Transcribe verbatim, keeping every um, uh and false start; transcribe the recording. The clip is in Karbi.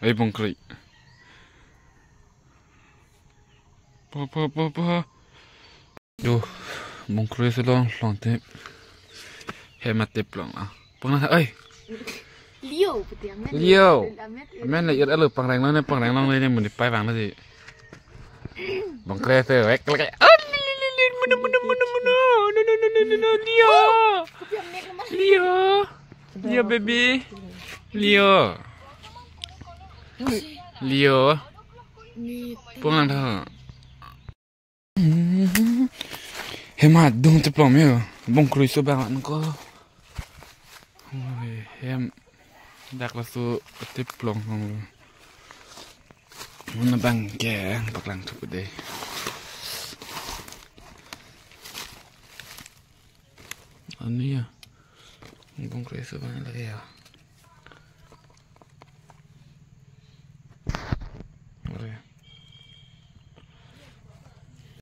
Ai bongkroi. Pa, pa, pa, pa. Yo, bongkroi si long, longte. Hem atip long ah. Pangna, ai. Leo, pati amen. Leo. Amen. Amen le, ir alo pangreng long ne, pangreng long ne, ne muni pai vang na si. Bongkroi si, wek, wek. Ah, li, li, li, li, muna, muna, muna, muna. No, no, no, no, no, no, Leo. Pati amen naman. Leo. Leo, baby. Leo. Leo. Ni. Pung lang tho. Hem adung teplong me. Bongkroi so bang an ko. Oi, hem. Dak laso teplong hong. Muna bang ke paklang thup de. Ani ya. Bongkroi so bang lagi ya.